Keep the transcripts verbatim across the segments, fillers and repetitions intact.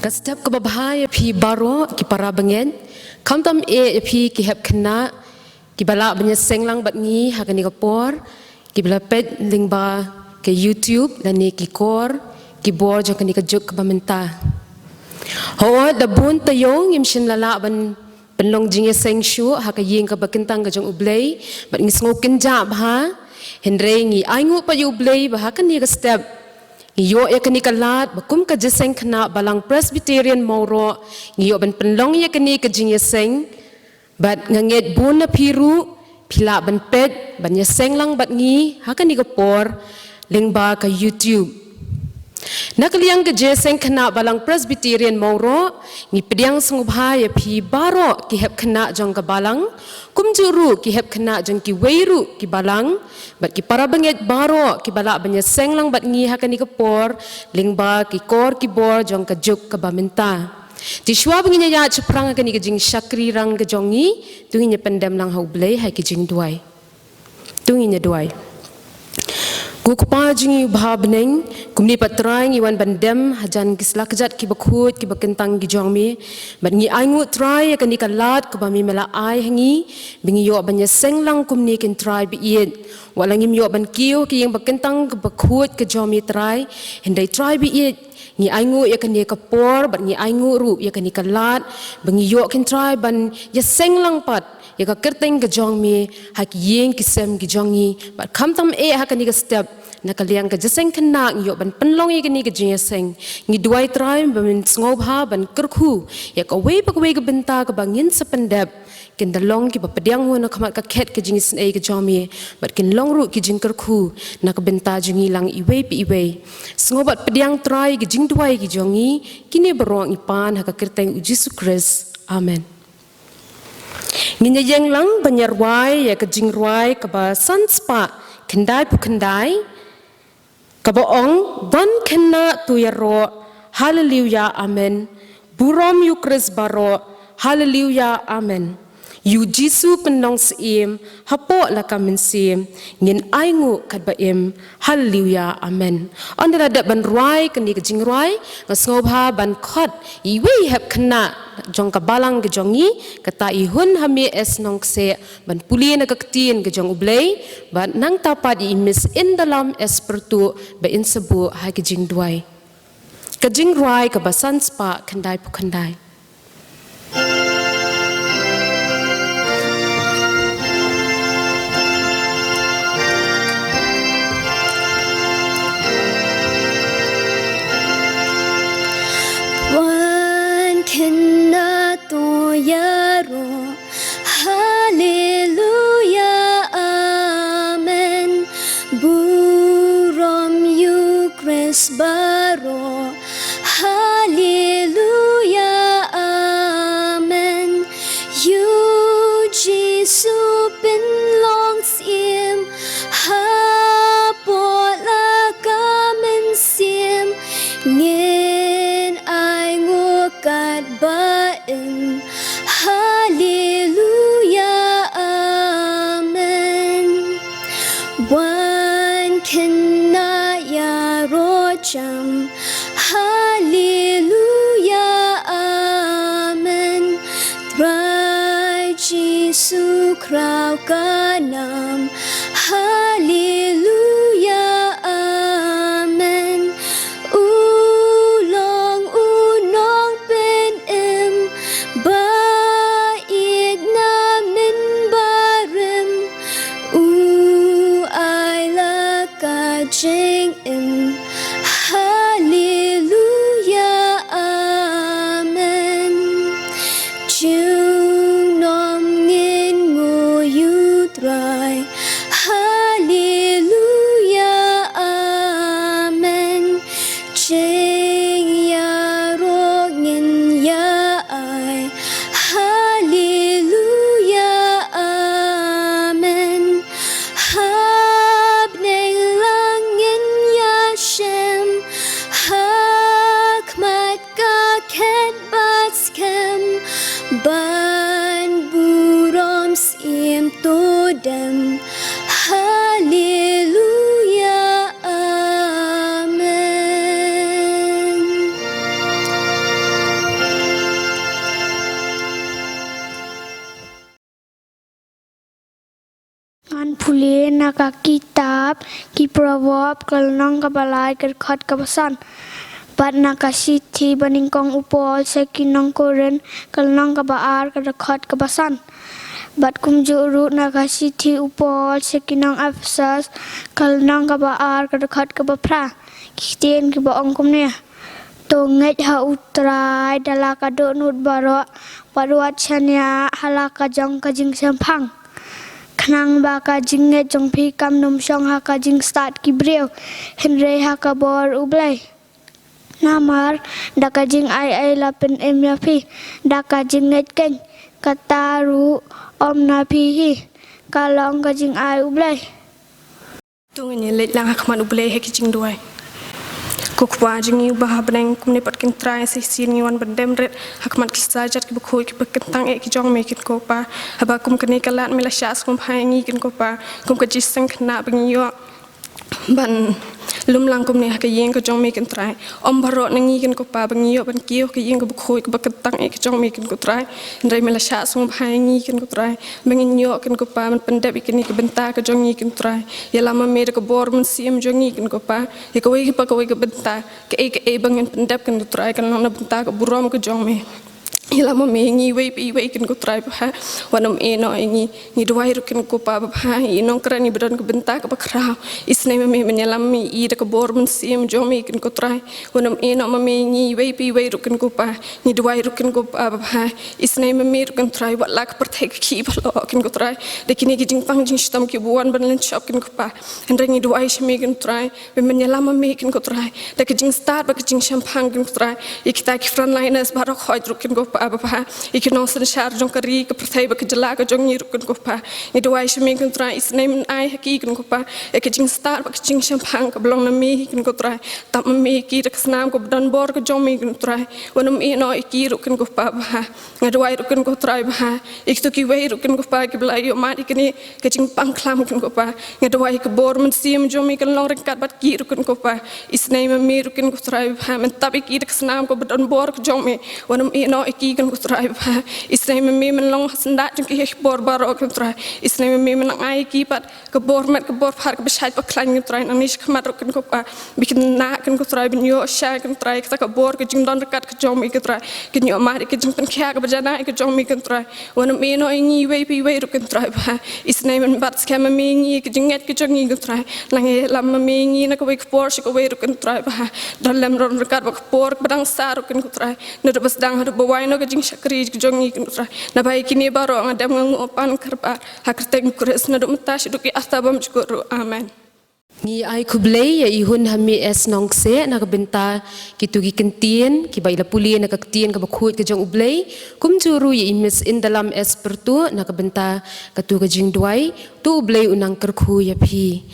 Ka step kaba bha ïa phi baroh ki para bangeit, khamtam eh ïa phi ki hep khynnah kiba lah ban ïaseng lang bad ngi ha kane ka por, kiba la peit lyngba ka YouTube lane ki kor ki bor jong kane ka juk kaba mynta. Hooid, da bun taïew ngim shym la lah ban pynlong jingïaseng shuh ha ka ïing kaba kyntang ka jong U Blei, bad ngi sngew kynjah bha. Hynrei ngi ainguh pat ïa U Blei ba ha kane ka step ngi ïoh ïa kane ka lad ba kum ka jingïaseng khynnah Balang Presbyterian Mawroh, ngi ïoh ban pynlong ïa kane ka jingïaseng. Bad nga ngeit bun na phi ruh phi lah ban peit ban ïaseng lang bad ngi ha kane ka por lyngba ka YouTube. Na ka liang ka jingïaseng khynnah Balang Presbyterian Mawroh, ngi pdiang sngewbha ïa phi baroh ki hep khynnah jong ka balang, kumjuh ruh ki hep khynnah jong kiwei ruh ki balang, bad ki para bangeit baroh kiba lah ban ïaseng lang bad ngi ha kane ka por lyngba ki kor ki bor jong ka juk kaba mynta. Te shuwa ba ngin ïaid shaphrang ha kane ka jingshakri rang ka jong ngi, to ngin ïa pyndem lang ha U Blei ha ki jingduwai. To ngin ïa duwai. Ko Kpa jong ngi uba ha bneng, kumne pat Trai ngi wan ban dem hajan ki sla kjat kiba khuid kiba kyntang ki jong me. Bad ngi ainguh Trai ïa kane ka lad kaba me me la ai ha ngi ba ngi ïoh ban ïaseng lang kumne, ko Trai ba ïeit. Wat la ngim ïoh ban kiew ha ka ïing ba kyntang kaba khuid ka jong me Trai, hynrei Trai ba ïeit, ngi ainguh ïa kane ka por bad ngi ainguh ruh ïa kane ka lad ba ngi ïoh, ko Trai, ban ïaseng lang pat ïa ka kyrteng ka jong me ha ki ïing ki sem ki jong ngi. Bad khamtam eh ha kane ka step, na ka liang ka jingïaseng khynnah ngi ïoh ban pynlong ïa kane ka jingïaseng. Ngi duwai Trai ba men sngewbha ban kyrkhu ïa kawei pa kawei ka bynta kaba ngin sa pyndep, kin da long kiba pdiang na khmat ka khet ka jingisynei ka jong me, bad kin long ruh ki jingkyrkhu na ka bynta jong ngi lang iwei pa iwei. Sngewbha pdiang Trai ki jingduwai ki jong ngi, kine baroh ngi pan ha ka kyrteng U Jisu Khrist. Amen. Ngin ïa ïeng lang ban ïa rwai ïa ka jingrwai kaba san spah khyndai phew khyndai, kaba ong: Wan khynnah to ïaroh, haleluya, amen. Burom ïa u Khrist baroh, haleluya, amen. Ïa u Jisu pynlong syiem hapoh la ka mynsiem, ngin ainguh katba im, haleluya, amen. Ynda la dep ban rwai kane ka jingrwai, nga sngewbha ban khot ïa iwei i hep khynnah jong ka balang ka jong ngi, kata i Hun Hame S Nongkseh, ban pule na ka ktien ka jong U Blei, bad nangta pat ïa i Miss Indalam S Pyrtuh ba in sa buh ha ki jingduwai. Ka jingrwai kaba san spah khyndai phew khyndai. Wan khynnah to ïaroh, haleluya, amen. Burom ïa u Khrist baroh, haleluya, amen. Ïa u Jisu pynlong syiem hapoh la ka mynsiem, ngin ainguh katba im, haleluya, amen. Wan khynnah ïaroh jam, haleluya, amen. Trai Jisu Khraw ka nam, haleluya, amen. U long u nongpynim ba ïeit na mynbarim, u ai la ka jingim, haleluya, amen. Junom ngin nguh ïa u Trai, haleluya, amen. Jingïaroh ngin ïa ai, haleluya, amen. Ha bneng lang ngin ïa Na ka kitab ki Proverb ka lynnong kaba lai ka dkhot kaba san. Bad na ka shithi ba nyngkong u Paul sha ki nong Korinth ka lynnong kaba ar ka dkhot kaba san. Bad kumjuh ruh na ka shithi u Paul sha ki nong Ephesus ka lynnong kaba ar ka dkhot kaba phra. Ki ktien kiba ong kumne. To ngeit ha u Trai da la ka dohnud baroh, bad wat shaniah ha la ka jong ka jingshemphang. Khnang ba ka jingngeit jong phi kam nym shong ha ka jingstad ki briew, hynrei ha ka bor u Blei. Namar da ka jingai ei la pynim ïa phi da ka jingngeit keiñ, kata ruh ym na phi hi, ka long ka jingai u Blei. To ngin ïa leit lang ha khmat u Blei ha ki jingduwai. Ko Kpa jong ngi uba ha bneng, kumne pat kin Trai, sa shisien ngi wan ban dem rit ha khmat ki kjat kiba khuid kiba kyntang eh ki jong me kin ko Pa. Haba kum kane ka lad me la shah sngewbha ïa ngi kin ko Pa, kum ka jingïaseng khynnah ba ngi ïoh ban lum lang kumne ha ka ïing ka jong me kin Trai. Ym baroh na ngi kin ko Pa ba ngi ïoh ban kiew ha ka ïing kaba khuid kaba kyntang eh ka jong me kin ko Trai. Hynrei me la shah sngewbha ïa ngi kin ko Trai ba ngin ïoh kin ko Pa ban pyndep ïa kane ka bynta ka jong ngi kin Trai. Ïalam ma me da ka bor mynsiem jong ngi kin ko Pa ïa kawei pa kawei ka bynta, kaei kaei ba ngin pyndep kin ko Trai, kan long na bynta ka burom ka jong me. Ïalam ma me ïa ngi iwei pa iwei kin ko Trai babha. Wat nym ïehnoh ïa ngi. Ngi duwai ruh kin ko Pa babha, ïa i nongkren i ba don ka bynta kaba khraw. Isynei ma me men ïalam ma me ïa i da ka bor mynsiem jong me kin ko Trai. Wat nym ïehnoh ma me ïa ngi iwei pa iwei ruh kin ko Pa. Ngi duwai ruh kin ko Pa babha. Isynei ma me ruh kin Trai, wat la ka pyrthei ka khih baroh kin ko Trai da kine ki jingpang jingshitom kiba wan ban lynshop kin ko Pa. Hynrei ngi duwai sha me kin Trai. Ba men ïalam ma me kin ko Trai da ka jingstad bad ka jingshemphang kin ko Trai. Ïa kita ki frontliners baroh khoit ruh kin ko Pa babha. Ïa ki nongsynshar jong ka ri ka pyrthei bad ka jylla ka jong ngi ruh kin ko Pa. Ngi duwai sha me kin Trai, isynei men ai ha ki kin ko Pa ïa ka jingstad bad ka jingshemphang kaba long na me hi kin ko Trai. Tap ma me ïa ki da ka snam kaba don bor ka jong me kin Trai. Wat nym ïehnoh ïa ki ruh kin ko Pa babha. Nga duwai ruh kin ko Trai babha ïa kito kiwei ruh kin ko Pa kiba la ïoh mad ïa kane ka jingpang khlam kin ko Pa. Nga duwai ka bor mynsiem jong me kan long ryngkat bad ki ruh kin ko Pa. Isynei ma me ruh kin ko Trai babha, men tap ïa ki da ka snam kaba don bor ka jong me. Wat nym ïehnoh ïa ki kin ko Trai babha. Isynei ma me men long ha syndah jong ki ha ki por baroh kin Trai. Isynei ma me men ai ïa ki pat ka bor met ka bor phad kaba shait ba khlaiñ kin Trai, nangne shakhmat ruh kin ko Pa. Ba kin nah kin ko Trai, ban ïoh shai kin Trai kata ka bor ka jingdon ryngkat ka jong me kin Trai. Kin ïoh mad ïa ka jingpynkhiah kaba janai ka jong me kin Trai. Wat nym ïehnoh ïa ngi iwei pa iwei ruh kin Trai babha. Isynei men bat skhem ma me ïa ngi, ïa ka jingngeit ka jong ngi kin Trai. Nang ïalam ma me ïa ngi na kawei ka por sha kawei ruh kin Trai babha. Don lem don ryngkat bad ka por ba dang sah ruh kin ko Trai. Naduh ba sdang haduh ba wai noh ka jingshakri ka jong ngi kin ko Trai. Naba ïa kine baroh nga dem nga nguh pan kyrpad ha kyrteng u Khrist, naduh mynta shaduh ki arta bymjukut ruh. Amen. Ngi ai khublei ïa i Hun Hami S Nongkseh na ka bynta kito ki kyntien kiba i la pule na ka ktien kaba khuid ka jong U Blei, kumjuh ruh ïa i Miss Indalam S Pyrtuh na ka bynta kato ka jingduwai. To U Blei u nang kyrkhu ïa phi.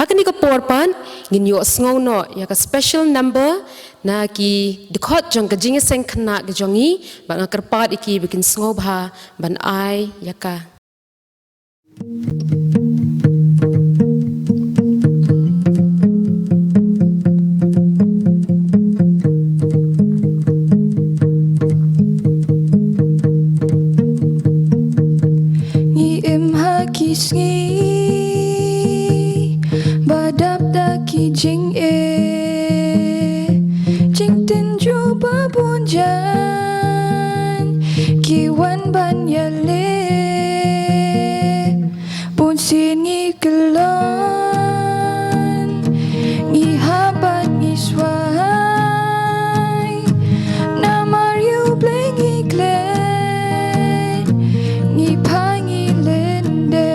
Ha kane ka por pat ngin ïoh sngew noh ïa ka special number na ki dkhot jong ka jingïaseng khynnah ka jong ngi, bad nga kyrpad ïa ki ba kin sngewbha ban ai ïa ka. Ngi im ha ki sngi ba dap da ki jingeh, jingtynjuh ba bun jan ki wan ban ïaleh. Bun sien ngi kyllon, ngi hap bad ngi swai. Namar ïa U Blei ngi klet, ngi phai ngi lyndet.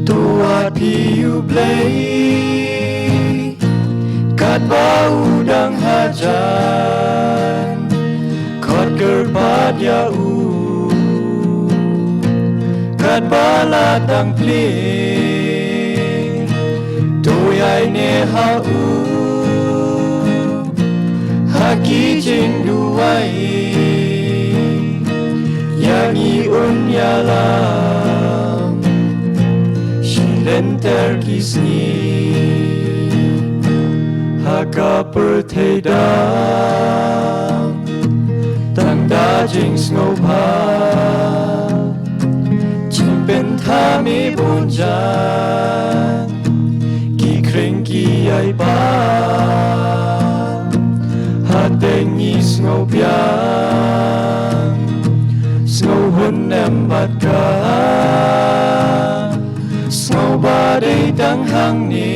To wad ïa U Blei katba u dang hajan, khot kyrpad ïa u katba la tang plie. To ïaineh ha u ha ki jingduwai, ïa ngi un ïalam shi lynter ki sngi. Ha ka pyrthei dang tang da jingsngewbha, jingpyntha ha me bun jait ki khring ki ïai pat. Hadien ngi sngewbiang, sngewhun em bad ka, sngewbha dei tang hangne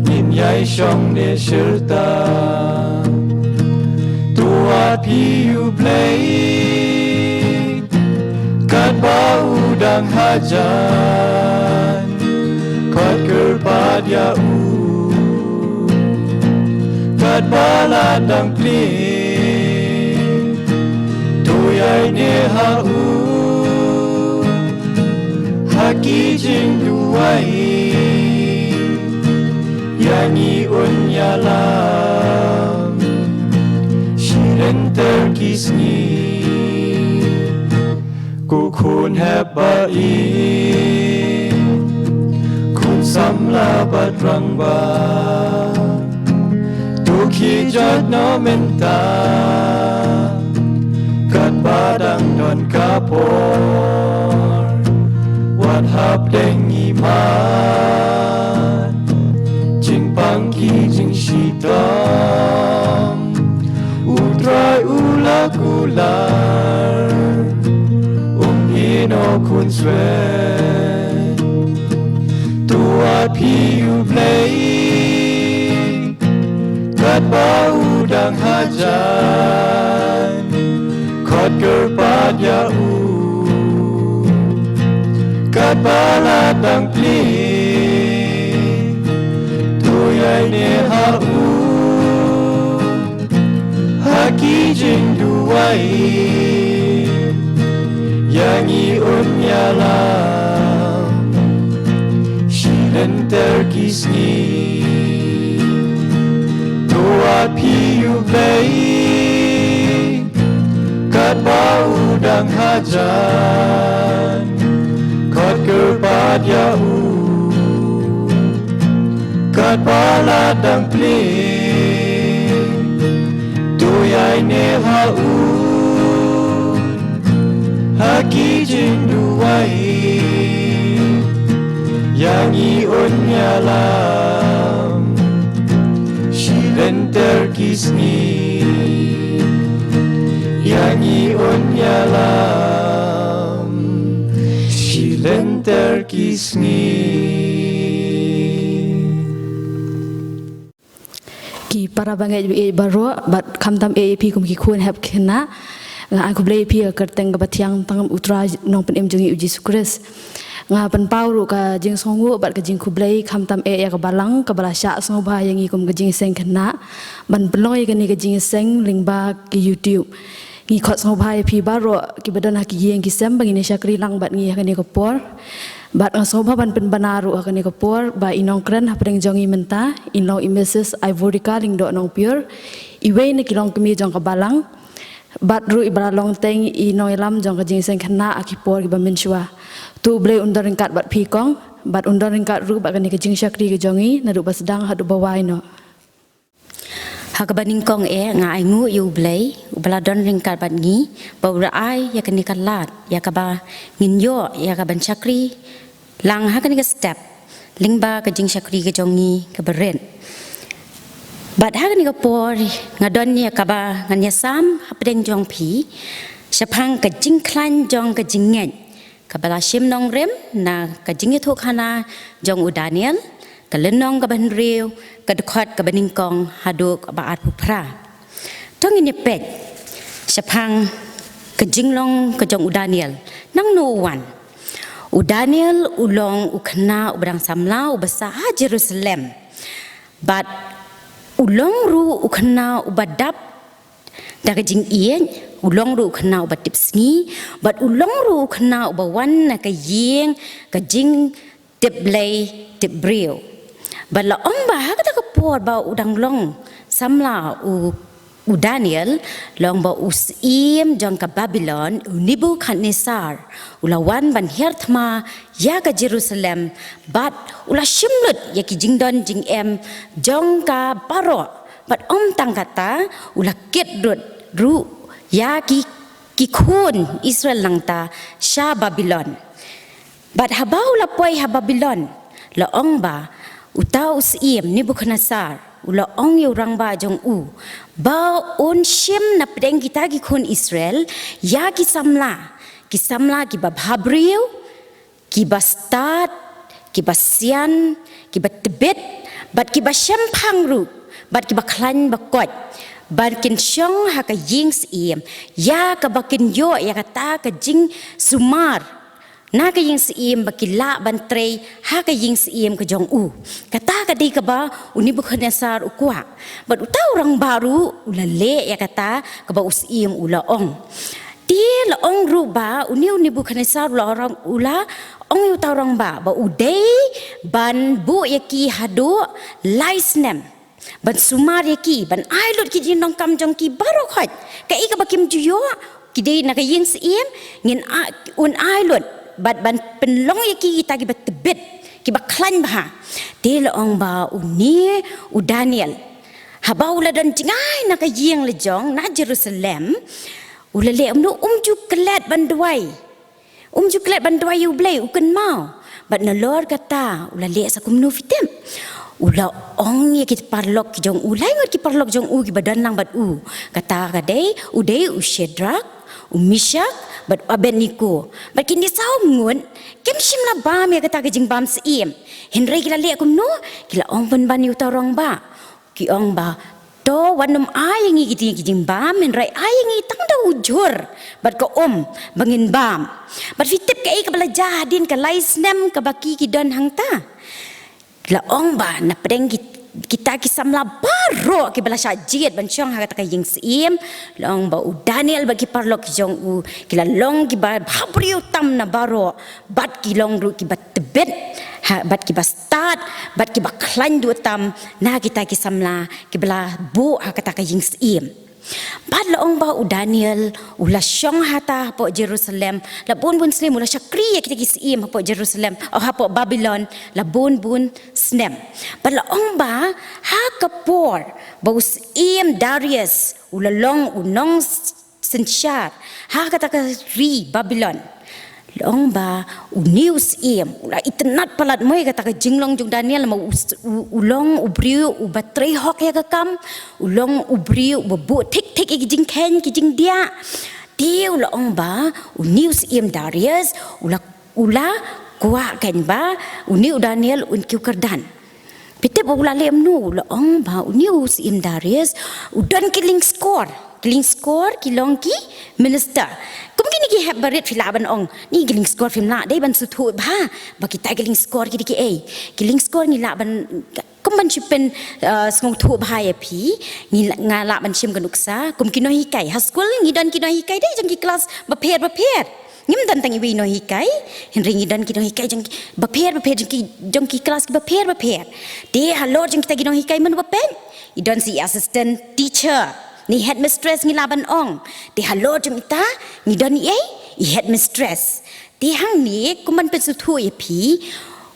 ngin ïai shong ne shirta. To wad phi ïa U Blei katba u dang hajan, khot kyrpad ïa u katba la dang plie. To ïai neh ha u ha ki jingduwai, ïa ngi un ïalam shi lynter ki sngi. Ko khun hep ba ïeit, khun samla bad rangbah, to khie jot noh mynta katba dang don ka por. Wat hap deng imat jingpang ki jingshitom. U Trai u la kular, um ïehnoh khun swet. To wad phi ïa U Blei katba u dang hajan, khot kyrpad ïa u katba la dang plie. To ïai neh ha u ha ki jingduwai, ïa ngi un ïalam shi lynter ki sngi. To wad phi ïa U Blei katba u dang hajan, khot kyrpad ïa u katba la dang plie. To ïai neh ha u ha ki jingduwai, ïa ngi un ïalam shi lynter ki sngi. Ïa ngi un ïalam shi lynter ki sngi. Ki para bangeit baroh, bad khamtam eh ïa phi kum ki khun hep khynnah. Nga ai khublei ïa phi ha ka kyrteng kaba thiang tang U Trai Nongpynim jong ngi U Jisu Khrist. Nga pynpaw ruh ka jingsngewnguh bad ka jingkhublei khamtam eh ïa ka balang kaba la shah sngewbha ïa ngi kum ka jingïaseng khynnah ban pynlong ïa kane ka jingïaseng lyngba ki YouTube. Ngi khot sngewbha ïa phi baroh kiba don ha ki ïing ki sem ba ngin ïa shakri lang bad ngi ha kane ka por. Bad nga sngewbha ban pynbna ruh ha kane ka por ba i nongkren hapdeng jong ngi mynta in long i Mrs Ivorica Lyngdoh Nongpyiur, iwei na ki longkmie jong ka balang, bad ruh iba la long teng i nongïalam jong ka jingïaseng khynnah ha ki por kiba mynshuwa. To U Blei un don ryngkat bad phi kong, bad un don ryngkat ruh bad kane ka jingshakri ka jong ngi naduh ba sdang haduh ba wai noh. Ha kaba nyngkong eh nga ainguh ïa U Blei uba la don ryngkat bad ngi, ba u la ai ïa kane ka lad ïa kaba ngin ïoh ïa ka ban shakri lang ha kane ka step lyngba ka jingshakri ka jong ngi kaba rit. Bad ha kane ka por nga don ïa kaba ngan ïasam hapdeng jong phi shaphang ka jingkhlaiñ jong ka jingngeit kaba la shim nongrim na ka jingïathuhkhana jong u Daniel, ka lynnong kaba hynriew, ka dkhot kaba nyngkong haduh kaba arphew phra. To ngin ïa peit shaphang ka jinglong ka jong u Daniel. Nangno u wan? U Daniel u long u khynnah uba dang samla uba sah ha Jerusalem. Bad u long ruh u khynnah uba dap da ka jingïeit, u long ruh u khynnah uba tipsngi, bad u long ruh u khynnah uba wan na ka ïing ka jingtip Blei tip briew. Bad la ong ba ha kata ka por ba u dang long samla u, u Daniel, la ong ba u syiem jong ka Babilon, u Nebukhadnessar, u la wan ban hiar thma ïa ka Jerusalem, bad u la shim lut ïa ki jingdon jingem jong ka baroh. Bad ym tang kata, u la kit lut ruh ïa ki ki khun Israel nangta sha Babilon. Bad haba u la poi ha Babilon, la ong ba uta u syiem Nebukhadnessar u la ong ïa u rangbah jong u ba un shim na pdeng kita ki khun Israel ïa ki samla, ki samla kiba bhabriew, kiba stad, kiba sian, kiba tbit, bad kiba shemphang ruh, bad kiba khlaiñ ba koit, bad kin shong ha ka ïing syiem ïa kaba kin ïoh ïa kata ka jingsumar na ka ïing syiem ba ki lah ban trei ha ka ïing syiem ka jong u. Kata ka dei kaba u Nebukhadnessar u kwah. Bad uta u rangbah ruh u la leh ïa kata kaba u syiem u la ong. Te la ong ruh ba une u Nebukhadnessar u la ong, u la ong ïa uta u rangbah ba u dei ban buh ïa ki haduh lai snem, ban sumar ïa ki, ban ai lut ki jingdonkam jong ki baroh khoit. Kaei kaba kim ju ïoh, ki dei na ka ïing syiem, ngin a-, un ai lut, bad ban pynlong ïa ki kita kiba tbit, kiba khlaiñ bha. Te la ong ba une u Daniel, haba u la don jngai na ka ïing la jong na Jerusalem, u la leh kumno? Um ju klet ban duwai. Um ju klet ban duwai ïa U Blei, u kynmaw. Bad nalor kata u la leh sa kumno phi tip? U la ong ïa ki paralok ki jong u, lai ngut ki paralok jong u kiba don lang bad u. Kata ka dei, u dei u Shadrak, u Mishak, bad u Abednego. Bad kine saw ngut kim shym la bam ïa kata ka jingbam syiem. Hynrei ki la leh kumno? Ki la ong pynban ïa uta u rangbah. Ki ong ba, to wat nym ai ïa ngi ki jing, ki jingbam, hynrei ai ïa ngi tang da u jhur bad ka um ba ngin bam. Bad phi tip kaei kaba la jia hadien ka lai snem kaba ki, ki don hangta? La ong ba na pdeng ki, kita ki samla baroh kiba la shah jied ban shong ha kata ka ïing syiem, la ong ba u Daniel bad ki paralok ki jong u ki la long kiba bhabriew tam na baroh, bad ki long ruh kiba tbit, ha, bad kiba stad, bad kiba khlaiñ duh tam na kita ki samla kiba la buh ha kata ka ïing syiem. Bad la ong ba u Daniel u la shong hata hapoh Jerusalem la bun bun snem, u la shakri ïa kita ki syiem hapoh Jerusalem, oh, hapoh Babilon la bun bun snem. Bad la ong ba ha ka por ba u syiem Darius u la long u nong synshar ha kata ka ri Babilon, la ong ba une u syiem u la itynnad palat mo ïa kata ka jinglong jong u Daniel, namar u, u, u long u briew uba trei hok ïa ka kam, u long u briew uba buh thik thik ïa ki jingkheiñ ki jingdiah. Te u la ong ba une u syiem Darius u la, u la kwah kein ba une u Daniel un kiew kyrdan. Phi tip ba u la leh kumno? U la ong ba une u syiem Darius u don ki lyngskor. Ki lyngskor ki long ki minister. Kum kine ki hep barit phi lah ban ong, ne ki lyngskor phim lah dei ban sngewthuh bha ba kita ki lyngskor ki dei kiei. Ki lyngskor ngi lah ban, kum ban shu pyn, uh, sngewthuh bha ïa phi, ngi la, nga lah ban shim ka nuksa kum ki nonghikai. Ha skul ngi don ki nonghikai dei jong ki klas bapher bapher. Ngim don tang iwei i nonghikai, hynrei ngi don ki nonghikai jong ki bapher bapher, jong ki, jong ki klas ki bapher bapher. Te halor jong kita ki nonghikai mano ba peit? I don sa i assistant teacher, ne headmistress ngi lah ban ong. Te halor jong ita ngi don i ei? I headmistress. Te hangne kum ban pynsngewthuh ïa phi,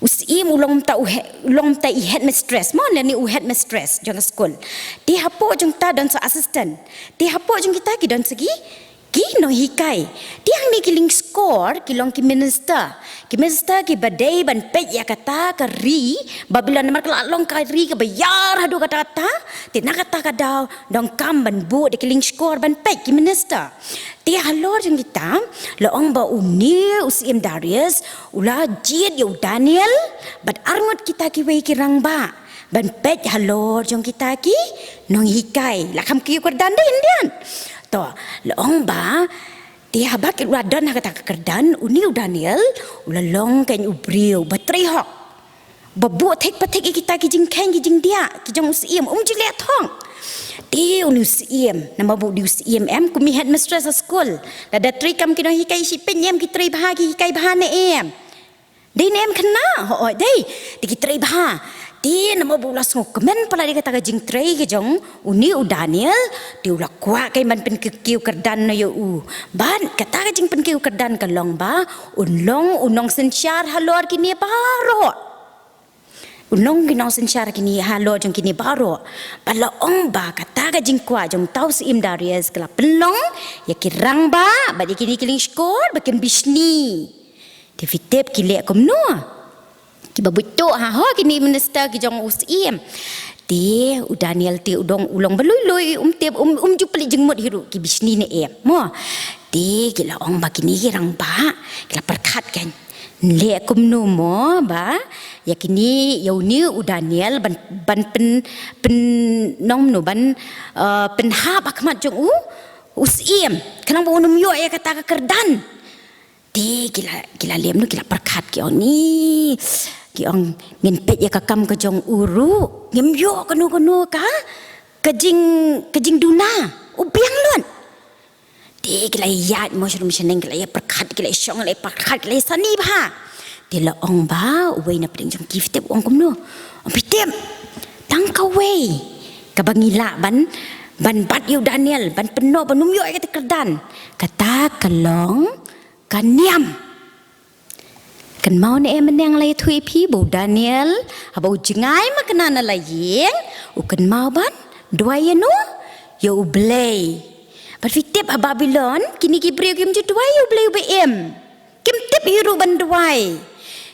u syiem u long mynta u he-, u long mynta i headmistress mo, lane u headmistress jong ka skul. Te hapoh jong ta don sa assistant. Te hapoh jong kita ki don sa ki ki nonghikai. Te hangne ki lyngskor ki long ki minister. Ki minister kiba dei ban peit ïa kata ka ri Babilon, namar ka la long ka ri kaba ïar haduh katta katta. Te na kata ka daw donkam ban buh da ki lyngskor ban peit, ki minister. Te halor jong kita la ong ba une u syiem Darius u la jied ïa u Daniel bad arngut kita kiwei ki rangbah ban peit halor jong kita ki nonghikai. La kham kiew kyrdan dei, hynrei to, la ong ba te haba ki la don ha kata ka kyrdan, une u Daniel u la long kein u briew ba trei hok, ba buh thik pathik ïa kita ki jingkheiñ ki jingdiah ki jong u syiem, um ju leh thong. Te une u syiem, namar ba u dei u syiem em, kum i headmistress ha skul, lada trei kam ki nonghikai, shi peit ne em ki trei bha, ki hikai bha ne em? Dei ne em khynnah? Hooid, dei. Te ki trei bha. Te namar ba u la sngewkmen palat ïa kata ka jingtrei ka jong une u Daniel, te u la kwah kein ban pynkiew kyrdan noh ïa u. Bad kata ka jingpynkiew kyrdan ka long ba un long u nongsynshar halor kine baroh. u nongkynnoh synshar kine halor jong kine baroh. Bad la ong ba kata ka jingkwah jong uta u Syiem Darius ka la pynlong ïa ki rangbah bad ïa kine ki lyngskor ba kin bishni. Te phi tip ki leh kumno? Kiba buit tuh ha ho kine minister ki jong u Syiem. Te u Daniel te u dang u long ba lui lui, um tip, um, um ju plie jingmut hi ruh ki bishni ne em, mo. Te ki la ong ba kine ki rangbah ki la pyrkhat kan, leh kumno mo ba ïa kine, ïa une u Daniel ban, ban pyn, pyn nongno ban, eh, pynhap ha khmat jong u, u Syiem. Khnang ba un ym ïoh ïa kata ka kyrdan. Te ki la, ki la leh kumno, ki la pyrkhat, ki ong ni, ki ong ngin peit ïa ka kam ka jong u ruh, ngim ïoh kano kano ka, ka jing, ka jingduna, u biang lut. Te ki la ïaid mo sha rum sha neng, ki la ïa pyrkhat, ki la ïa shong, ki la ïa pyrkhat, ki la ïa sani bha. Te la ong ba uwei na pdeng jong ki, phi tip u ong kumno? Ong, phi tip, tang kawei kaba ngi lah ban, ban bat ïa u Daniel, ban pynnoh ban um ïoh ïa kata ka kyrdan. Kata ka long ka niam. Kynmaw ne em mynne nga la ïathuh ïa phi ba u Daniel haba u jngai makna na la ïing, u kynmaw ban duwai ïa no, ïa U Blei. Bad phi tip ha Babilon kine ki briew kim ju duwai ïa U Blei uba im. Kim tip ïa u ruh ban duwai.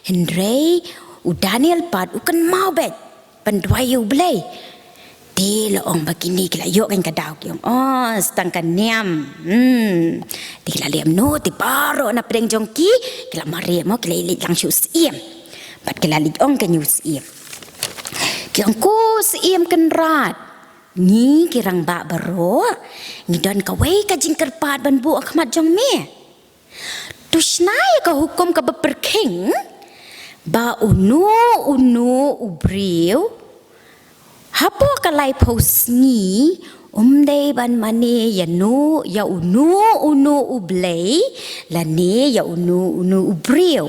Hynrei u Daniel pat u kynmaw beit ban duwai ïa U Blei. Te la ong ba kine ki la ïoh kan ka daw, ki ong, oh, sa tang ka niam. Hmm. Te ki la leh kumno, te baroh na pdeng jong ki ki la mareh mo, ki la leit lang sha u Syiem. Bad ki la leit ong kan ïa u Syiem, ki ong, ko Syiem Kynrad, ngi ki rangbah baroh ngi don kawei ka jingkyrpad ban buh ha khmat jong me. To shna ïa ka hukum kaba pyrkhing ba uno uno u briew hapoh ka laiphew sngi um dei ban mane ïa no, ïa uno uno U Blei, lane ïa uno uno u briew.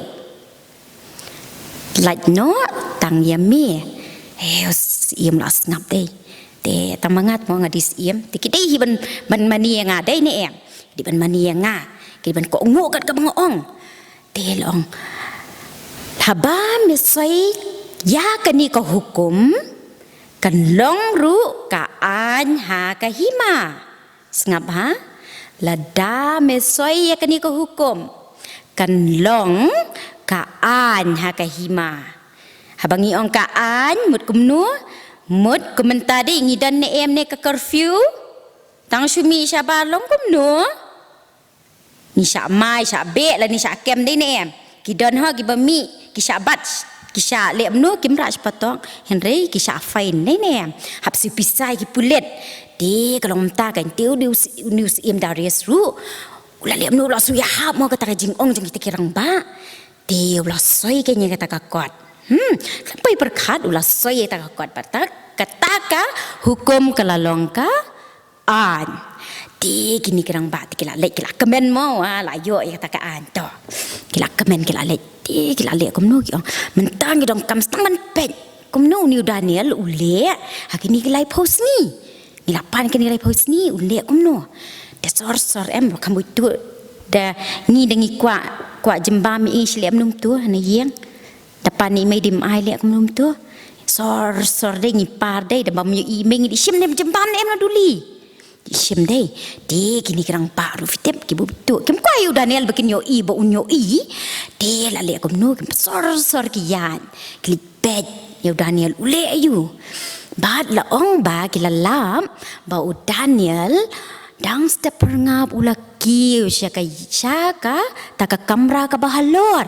Lait noh tang ïa me. Eh, u Syiem la sngap dei. Te tang ma nga mo nga dei Syiem, te ki dei hi ban, ban mane ïa nga dei ne em? Ki dei ban mane ïa nga, ki dei ban kohnguh kat kaba nga ong. Te la ong, haba me soi ïa kane ka hukum, kan long ruh ka aiñ ha ka hima. Sngap ha? Lada me soi ïa kane ka hukum, kan long ka aiñ ha ka hima. Haba ngi ong ka aiñ, mut kumno? Mut kumta dei ngi don ne em ne ka curfew? Tang shu mih shabar long kumno? Ngi shah mai, shah beh, lane shah kem dei ne em? Ki don ho kiba mih, ki shah bat, ki shah leh kumno, kim rah sha patok, hynrei ki shah fine dei ne em? Hap siew pisa ïa ki pulit. Te ka long mynta kan, te u dei u Syiem Darius ruh u la leh kumno, u la shu ïahap mo kata ka jingong jong kita ki rangbah. Te u la soi kan ïa kata ka kot. Hmm, khlem poi pyrkhat u la soi ïa kata ka kot, bad kata ka hukum ka la long ka aiñ. Te kine ki rangbah te ki la leit, ki la kmen mo, ah, la ïoh ïa kata ka aiñ to. Ki la kmen, ki la leit, te ki la leh kumno, ki ong, mynta ngi donkam sdang ban peit kumno une u Daniel u leh ha kine ki laiphew sngi. Ngi la pan kine ki laiphew sngi u leh kumno. Te sor sor em, ba kham buit tuh da ngi, da ngi kwah, kwah jingbam ïa i, shi leh kumno to ha ïing. Da pan ïa i mei, dim ai leh kumno to. Sor sor dei, ngi par dei, da bam ïa i mei ngi dei shim ne jingbam ne em na duli. Dei shim dei. Te kine ki rangbah ruh, phi tip, ki buit tuh, kim kwah ïa u Daniel ba kin ïohi, ba un ïohi. Te la leh kumno, kim sor sor ki ïaid, ki leit peit ïa u Daniel u leh aïu. Bad la ong ba ki la lap ba u Daniel dang step pyrngap u la kiew sha ka, sha kata ka kamra kaba halor.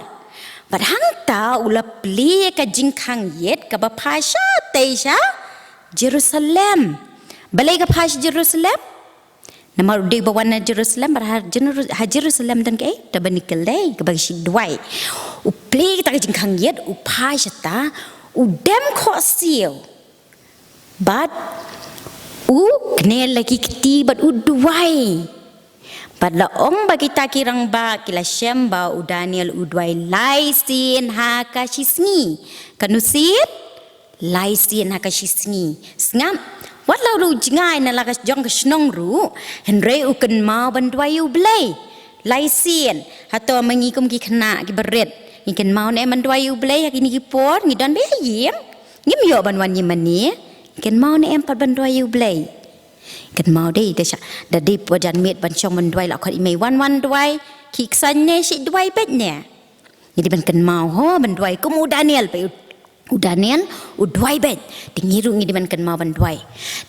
Bad hangta u la plie ka jingkhang ïit kaba phai shatei sha Jerusalem. Balei ka phai sha Jerusalem? Namar u dei ba wan na Jerusalem, bad ha Jeru-, ha Jerusalem don kaei? Tabernacle dei, kaba ki shu duwai. U plie kata ka jingkhang ïit, u phai shata, u dem khohsiew. Bad u kner la ki kti bad u duwai. Bad la ong ba kita ki rangbah ki la shem ba u Daniel u duwai lai sien ha ka shisngi. Katno sien? Lai sien ha ka shisngi. Sngap, wat la u jngai na la ka jong ka shnong ruh, hynrei u kynmaw ban duwai ïa u Blei. Lai sien, hato ma ngi kum ki khynnah kiba rit, ngi kynmaw ne em ban duwai ïa u Blei ha kine ki por ngi don beit ha ïing? Ngim ïoh ban wan ïa mane, kynmaw ne em pat ban duwai ïa U Blei. Kynmaw dei, da sha, da dei por janmiet ban shong ban duwai la khot i mei wan wan duwai, ki ksan ne shi duwai beit ne. Ngi dei ban kynmaw ho ban duwai kum u Daniel, ba u Daniel u duwai beit. Te ngi ruh ngi dei ban kynmaw ban duwai.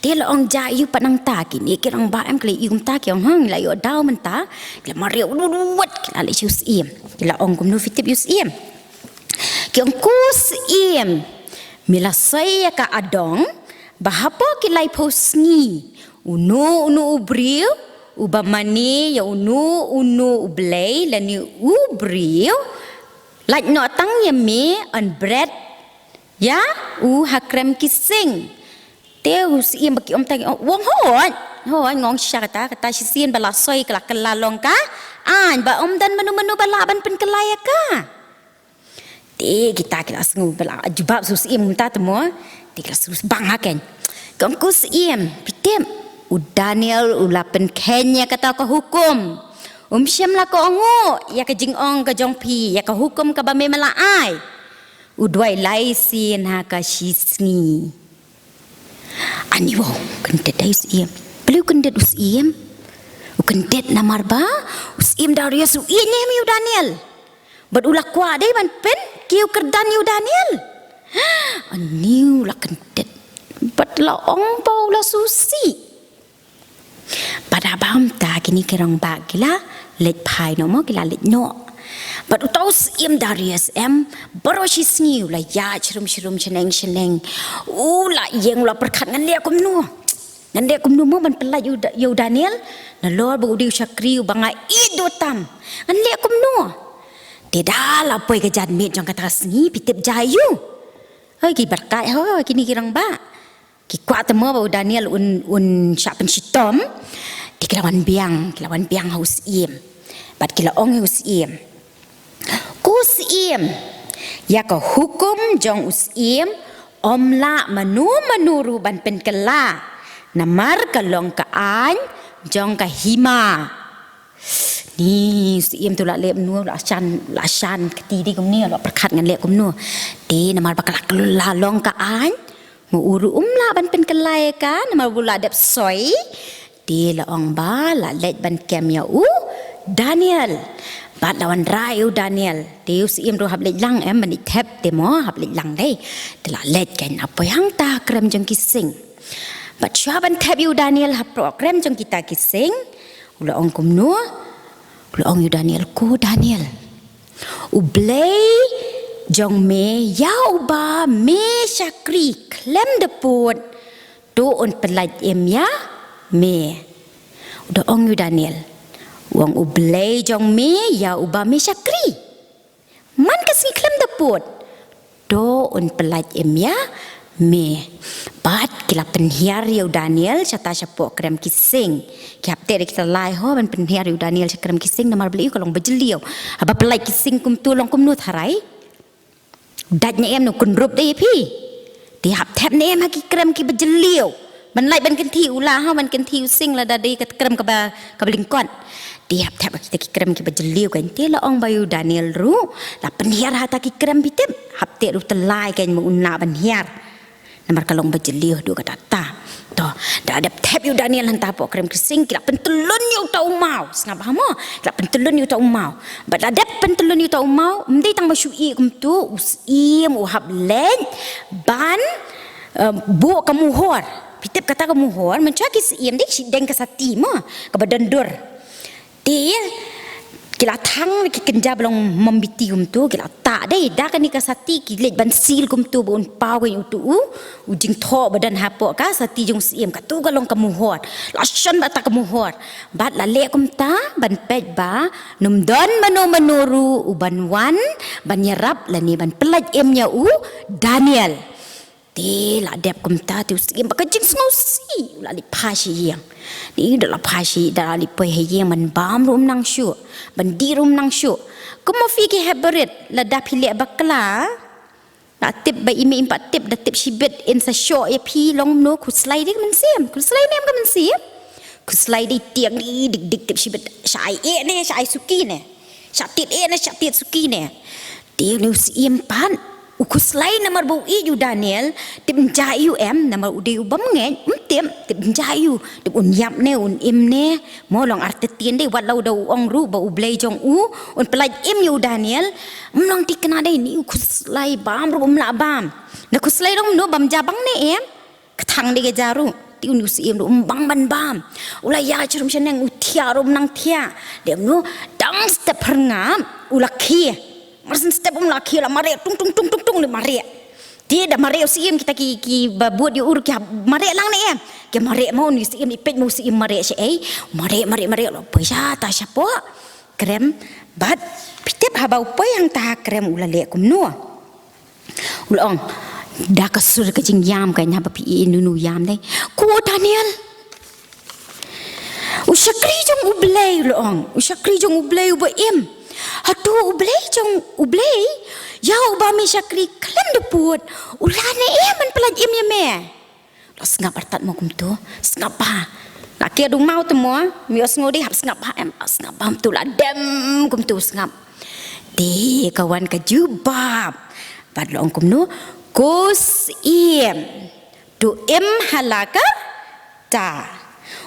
Te la ong ja ïa u pat nangta, kine ki rangbah em ki la ïoh kumta, ki ong hang la ïoh daw mynta. Ki la mareh u duwat, ki la leit sha u syiem. Ki la ong kumno, phi tip ïa u syiem. Ki ong ko syiem, me la soi ïa ka adong ba hapoh ki laiphew sngi uno uno u briew uba mane ïa uno uno u blei lane u briew, lait noh tang ïa me yn bret ïa u ha krem ki sing. Te u syiem ba ki ong tang, u ong hooid, hooid, nga ong shisha kata, kata shisien ba la soi ka la kylla long ka aiñ, ba ym don mano mano ba lah ban pynkylla ïa ka. Te kita ki la sngew ba la jubab u syiem mynta te mo. Te ki la sngew sbang ha kein. Ki ong ko syiem, phi tip, u Daniel u la pynkheiñ ïa kata ka hukum. Um shym la kohnguh ïa ka jingong ka jong phi, ïa ka hukum kaba me me la ai. U duwai lai sien ha ka shi sngi. Ani wow, kyndit dei u syiem. Balei u kyndit u syiem? U kyndit namar ba u syiem Darius u ïeit ne em ïa u Daniel. Bad u la kwah dei ban pynkiew kyrdan ïa u Daniel. Ani u la kyndit. Bad la ong ba u la sngewsih. Bad haba mynta kine ki rangbah ki la leit phai noh mo, ki la leit noh. Bad uta u syiem Darius em, baroh shi sngi u la ïaid shrum shrum, shaneng shaneng. U la ïeng, u la pyrkhat, ngan leh kumno. Ngan leh kumno mo ban pyllait ïa u Da-, ïa u Daniel. Nalor ba u dei u shakri uba nga ïeit duh tam. Ngan leh kumno. Te da la poi ka janmiet jong kata ka sngi, phi tip ja ïa u. Hooid, ki barkat ho kine ki rangbah. Ki kwah te mo ba u Daniel un, un shah pynshitom. Te ki la wan biang, ki la wan biang ha u syiem. Bad ki la ong ïa u syiem, ko syiem, ïa ka hukum jong u syiem ym lah mano mano ruh ban pynkylla, namar ka long ka aiñ jong ka hima. Ni u syiem te u la leh kumno, u la shan, u la shan kti dei kumne, u la pyrkhat ngan leh kumno. Te namar ba ka la kylla long ka aiñ, ma u ruh um lah ban pynkylla ïa ka, namar ba u la dep soi. Te la ong ba la leit ban kem ïa u Daniel. Bad la wanrah ïa u Daniel. Te u syiem ruh hap leit lang em, ban leit thep te mo, hap leit lang dei. Te la leit kein, la poi hangta ha krem jong ki sing. Bad shuwa ban thep ïa u Daniel hapoh krem jong kita ki sing, u la ong kumno? U la ong ïa u Daniel, ko Daniel, U Blei jong me ïa uba me shakri khlem da pud, to un pyllait im ïa me. U da ong ïa u Daniel, u ong, U Blei jong me ïa uba me shakri man ka sngi khlem da pud, to un pyllait im ïa me. Bad ki la pynhiar ïa u Daniel shata shapoh krem ki sing. Ki hap teh da kita lai ho ban pynhiar ïa u Daniel sha krem ki sing, namar ba la ïoh ka long bajylliew. Haba pyllait ki sing kumto, long kumno tharai? Dait ne em, u kynrup dei ïa phi. Te hap thep ne em ha ki krem kiba jylliew. Ban lait ban kynthih u la, ha, ban kynthih u sing lada dei ka krem kaba, kaba lyngkot. Te hap thep ha kita ki krem kiba jylliew kein. Te la ong ba ïa u Daniel ruh la pynhiar hata ki krem, phi tip. Hap teh ruh te lai kein, ma un lah ban hiar. Namar ka long bajylliew haduh katta katta. To, da la dep thep ïa u Daniel hangta hapoh krem ki sing, ki la pyntyllun ïa uta u maw. Sngap bha mo, ki la pyntyllun ïa uta u maw. Bad la dep pyntyllun ïa uta u maw, ym dei tang ba shu ïeh kumto, u syiem u hap leit ban, eh, buh ka muhor. Phi tip kata ka muhor, mynshuwa ki syiem dei ki shah deng ka sati mo, kaba don dur. Te ki la thang ki kynja ba long mombiti kumto, ki la tah dei da kane ka sati, ki leit ban seal kumto ba un paw kein uto u, u jingthoh ba don hapoh ka sati jong u syiem, kato ka long ka muhor. La shon bad kata ka muhor. Bad la leh kumta ban peit ba ym don mano mano ruh uban wan ban ïarap lane ban pyllait im ïa u Daniel. Te la dep kumta te u syiem bad ka jingsngewsih u la leit phai sha ïing. Ni da la phai sha, da la leit poi ha ïing, ban bam ruh um nang shuh, ban dih ruh um nang shuh. Kum ma phi ki hep barit, lada phi leh bakla, la tip ba i mei im pat tip, da tip shibit, yn sa shoh ïa phi, long kumno, khuslai dei ka mynsiem, khuslai ne em ka mynsiem. Khuslai dei tieng dei dik dik, tip shibit, shah ai eh ne, shah ai suki ne. Shah tied eh ne, shah tied suki ne. Te une u syiem pat U khuslai namar ba u ïeit u Daniel, tip ym jia ïa u em, namar u dei u bym ngeit, ym tip, tip ym jia ïa u, tip un ïap ne, un im ne, mo long artatien dei, wat la u da u ong ruh, ba u Blei jong u, un pyllait im ïa u Daniel, ym long thikna dei, ni u khuslai bam ruh ym lah bam. Na khuslai long no bam jia bang ne em, ka thang dei ka jia ruh, te u ni u Syiem ruh, um bang ban bam. U la ïa chirum shaneng u thiah ruh um nang thiah. Dei um no, dang step pyrngap, u la khie. Mar shen step um la khie la mareh, tung, tung, tung, tung, tung, la mareh. Te da mareh u Syiem kita ki, ki ba bud ïa u ruh ki hap mareh lang ne em. Ki mareh mo u ni u Syiem, i peit mo u Syiem mareh sha ei. Mareh, mareh, mareh, la poi sha ta shapoh. Krem, bad, phi tip haba u poi hangta ha krem u la leh kumno. U la ong, da ka sur ka jingïam ka ïa ba phi ïohi ïa u ïam dei. Ko Daniel. U shakri jong u Blei u la ong. U shakri jong u Blei uba im. Hato u Blei jong u Blei. Ïa uba me shakri khlem da pud. U la ne em ban pyllait im ïa me. La sngap artat mo kumto, sngap bha. La kiew dung maw te mo, mi ïohsngew dei hap sngap bha em, sngap bha kumto la dem kumto sngap. Te ka wan ka jubab. Bad la ong kumno, ko Syiem. To im ha la kata.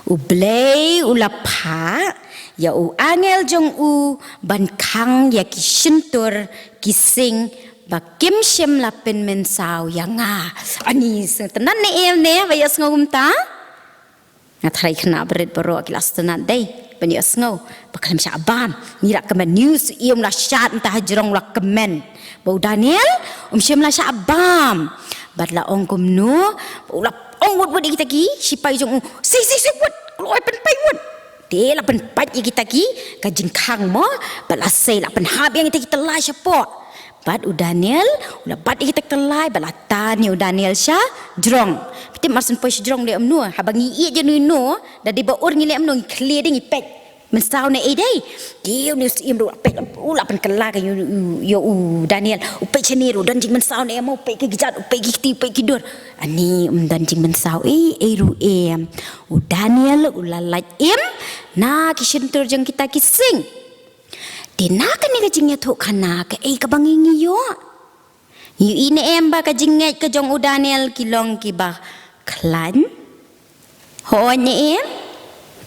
U Blei u la phah, ïa u angel jong u, ban khang ïa ki shyntur, ki sing, ba kim shym la pynmynsaw ïa nga. Ani sngewtynnat ne em ne, ba ïohsngew kumta? Nga tharai khynnah barit baroh ki la sngewtynnat dei, ban ïohsngew, ba khlem shah bam. Ngi la kmen, ni u Syiem la shad mynta hajrong la kmen. Ba u Daniel, um shym la shah bam. Bad la ong kumno, ba u la ong wut wut ïa kita ki, shipai jong u, sei sei sei wut, kloi pynpait wut. Te la pynpait ïa kita ki, ka jingkhang mo, bad la sei la pynhap ïa kita ki tyllai shapoh. Bad u Daniel, u la bat ïa kita ki tyllai, bad la tan ïa u Daniel sha jrong. Phi tip mar shen poi sha jrong leh kumno, haba ngi ïeit ïa no no, da dei ba ur ngi leh kumno ngi khlieh dei ngi peit. Mynsaw ne ei dei. Te u ni u Syiem ruh peit, u la pynkylla ka ïa u, ïa u Daniel. U peit shane ruh don jingmynsaw ne em, u peit ki kjat, u peit ki kti, u peit ki dur. Ani um don jingmynsaw ei, ei ruh em. U Daniel u la lait im na ki shyntur jong kita ki sing. Te na kane ka jingïathuhkhana kaei kaba ngi ngi ïoh. Ngi ïohi ne em ba ka jingngeit ka jong u Daniel ki long kiba khlaiñ? Hooid ne em?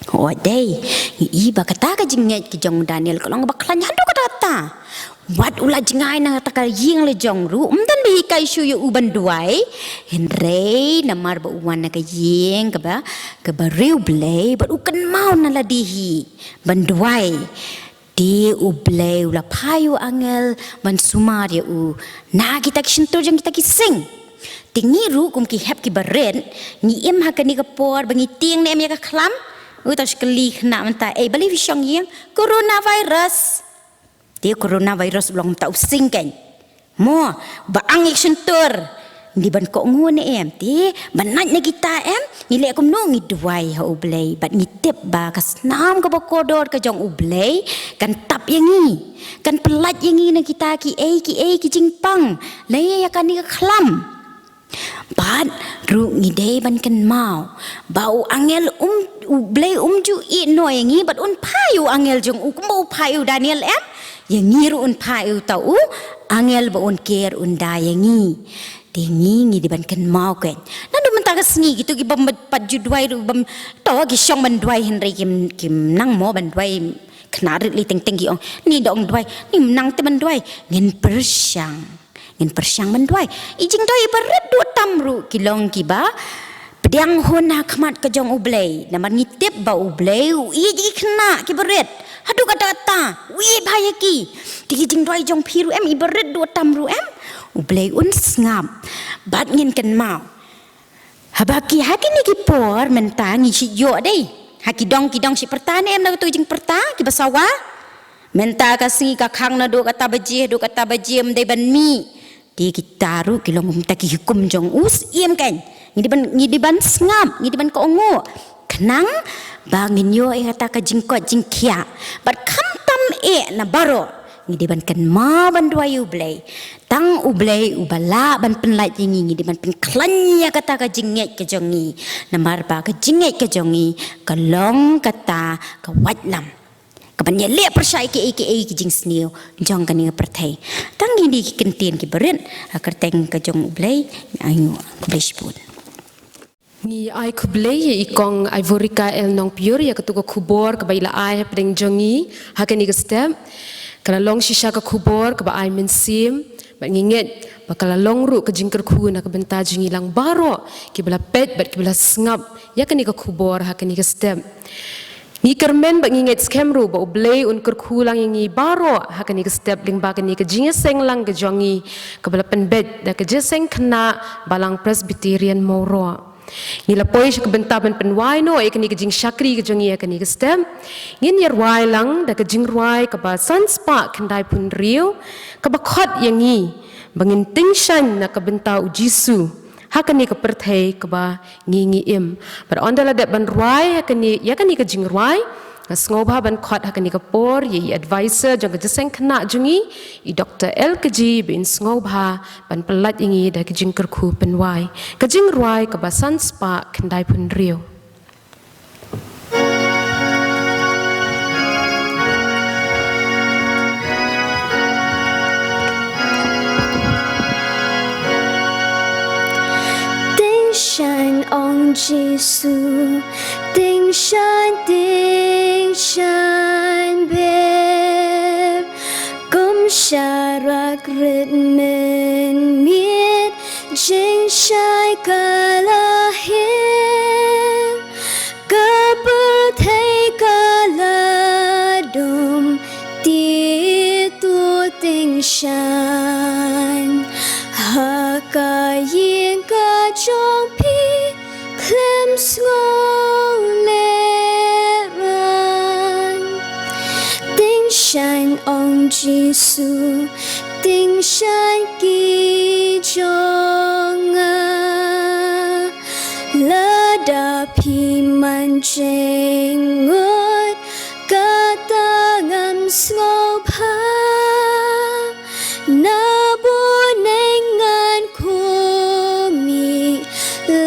Hooid dei. Ngi ïohi ba kata ka jingngeit ka jong u Daniel ka long kaba khlaiñ haduh katta katta. Wat u la jngai na kata ka ïing la jong ruh, ym don ba hikai shuh ïa u ban duwai. Hynrei namar ba u wan na ka ïing kaba, kaba riewblei, bad u kynmaw na lade hi ban duwai. Te u Blei u la phah ïa u angel ban sumar ïa u na kita ki shyntur jong kita ki sing. Te ngi ruh kum ki hep kiba rit, ngi im ha kane ka por ba ngi tieng ne em ïa ka khlam. U tang shu kylli khynnah mynta, ei balei phi shong ïing? Coronavirus. Te coronavirus u long mynta u sing kein. Mo, ba ang ïa ka shyntur. Ngi dei ban kohnguh ne em, te, ban nait na kita em, ngi leh kumno ngi duwai ha u Blei, bad ngi tip ba ka snam kaba kordor ka jong u Blei, kan tap ïa ngi, kan pyllait ïa ngi na kita kiei kiei ki jingpang, lane ïa kane ka khlam. Bad, ruh ngi dei ban kynmaw, ba u angel um, u Blei um ju ïehnoh ïa ngi, bad un phah ïa u angel jong u, kumba u phah ïa u Daniel em, ïa ngi ruh un phah ïa uta u angel ba un ker un da ïa ngi. Te ngi ngi dei ban kynmaw kein. Naduh mynta ka sngi kito kiba pat ju duwai ruh bym to ki shong ban duwai hynrei kim, kim nang mo ban duwai khynnah rit lei teng teng ki ong. Ni dang duwai, ni ym nang te ban duwai. Ngin pyrshang. Ngin pyrshang ban duwai. I jingduwai iba rit duh tam ruh ki long kiba pdiang hun ha khmat ka jong u Blei. Namar ngi tip ba u Blei u ïeit ïa ki khynnah kiba rit. Haduh katta katta, u ïeit bha ïa ki. Te ki jingduwai jong phi ruh em, iba rit duh tam ruh em, u Blei un sngap. Bad ngin kynmaw, haba ki ha kine ki por mynta ngi shu ïoh dei. Ha ki dong ki dong shu pyrta ne em na kato jingpyrta kiba sawa. Mynta ka sngi ka khang naduh kata baje, haduh kata baje ym dei ban mih. Te kita ruh ki long mynta ki hukum jong u Syiem kein. Ngi dei ban, ngi dei ban sngap, ngi dei ban kohnguh. Khnang ba ngin ïoh ïa kata ka jingkoit jingkhiah. Bad khamtam eh na baroh. Ngi dei ban kynmaw ban duwai ïa u Blei. Tang u Blei uba lah ban pynlait ïa ngi, ngi dei ban pynkhlaiñ ïa kata ka jingngeit ka jong ngi. Namar ba ka jingngeit ka jong ngi ka long kata ka waitlam. Ka ban ïaleh pyrshah ïa kiei kiei ki jingsniew jong kane ka pyrthei. Tang kine ki kyntien kiba rit ha kyrteng ka jong U Blei, ngi ai nguh. Khublei shibun. Ngi ai khublei ïa i Kong Ivorica L Nongpyiur ïa katu ka khubor kaba i la ai hapdeng jong ngi ha kane ka step. Ka la long shisha ka khubor kaba ai mynsiem, bad ngi ngeit ba ka la long ruh ka jingkyrkhu na ka bynta jong ngi lang baroh kiba la peit bad kiba la sngap ïa kane ka khubor ha kane ka step. Ngi kyrmen bad ngi ngeit skhem ruh ba U Blei un kyrkhu lang ïa ngi baroh ha kane ka step lyngba kane ka jingïaseng lang ka jong ngi kaba la pynbeit da ka Jingïaseng Khynnah Balang Presbyterian Mawroh. Ngi la poi sha ka bynta ban pynwai noh ïa kane ka jingshakri ka jong ngi ha kane ka step. Ngin ïa rwai lang da ka jingrwai kaba san spah khyndai phew hynriew, kaba khot ïa ngi ba ngin tyngshaiñ na ka bynta U Jisu ha kane ka pyrthei kaba ngi ngi im. Bad ynda la dep ban rwai ha kane, ïa kane ka jingrwai, nga sngewbha ban khot ha kane ka por ïa i advisor jong ka Jingïaseng Khynnah jong ngi, i Doktor L Kyrjai, ba in sngewbha ban pyllait ïa ngi da ka jingkyrkhu pynwai. Ka jingrwai kaba san spah khyndai phew hynriew. Tyngshaiñ, ong Jisu, tyngshaiñ, tyngshaiñ bha. Kum sharak rit mynmiet, jingshai ka la hiar, ka pyrthei ka la dum, te to tyngshaiñ ha ka ïing ka jong phi, khlem sngewlehraiñ. Tyngshaiñ, ong Jisu, tyngshaiñ ki jong nga. Lada phi man jingngeit, kata ngam sngewbha, na bun neng ngan khmih,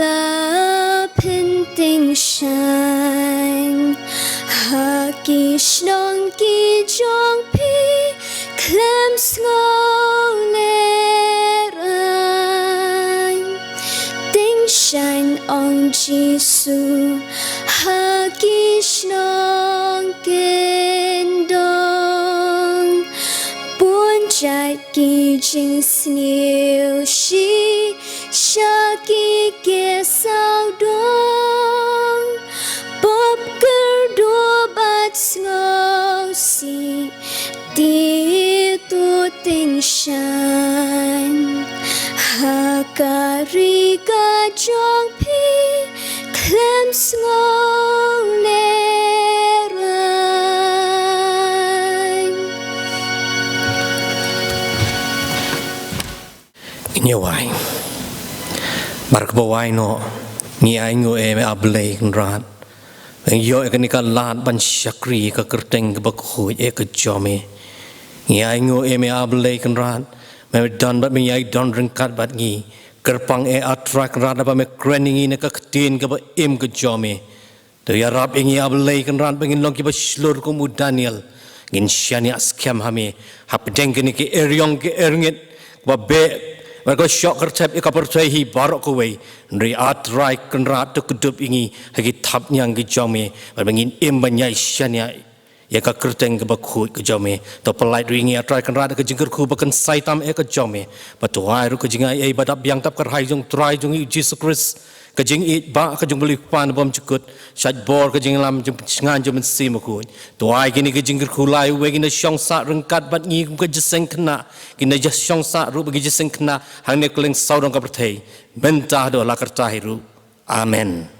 la pyntyngshaiñ. Ha ki shnong ki jong phi, khlem sngewlehraiñ. Tyngshaiñ, ong Jisu, ha ki shnong kyndong. Bun jait ki jingsniew shisha ki sawdong, pop kyrduh bad sngewsih, te to tyngshaiñ. Ha ka ri ka jong phi, khlem sngewlehraiñ. Ngin ïa wai. Bad kaba wai noh, ngi ainguh ïa me, A Blei Kynrad, ba ngi ïoh ïa kane ka lad ban shakri ïa ka kyrteng kaba khuid ïa ka jong me. Ngi ainguh ïa me, A Blei Kynrad, ba me don bad me ïai don ryngkat bad ngi. Kyrpang, A Trai Kynrad, ba me kren ïa ngi na ka ktien kaba im ka jong me. To ïarap ïa ngi, A Blei Kynrad, ba ngin long kiba shlur kum u Daniel. Ngin shaniah skhem ha me hapdeng kine ki eriong ki erngit ba beh bad ka shoh kyrthep ïa ka pyrthei hi baroh kawei. Hynrei, A Trai Kynrad, to kdup ïa ngi ha ki thapniang ki jong me, bad ba ngin im ban ïai shaniah ïa ka kyrteng kaba khuid ka jong me. To pyllait ruh ïa ngi, A Trai Kynrad, ka jingkyrkhu ba kynsai tam ïa ka jong me. Bad to ai ruh ka jingaiei ba dap biang, dap kyrhai jong Trai jong ngi Jisu Khrist, ka jingïeit ba ka jong U Blei Kpa naba bymjukut, shaid bor ka jingïalam jong Pynshngaiñ jong U Mynsiem Bakhuid. To ai kine ki jingkyrkhu lai uwei, kin da shong sah ryngkat bad ngi kum ka Jingïaseng Khynnah, kin da shong sah ruh bad ki Jingïaseng Khynnah hangne kylleng sawdong ka pyrthei, mynta haduh la karta hi ruh. Amen.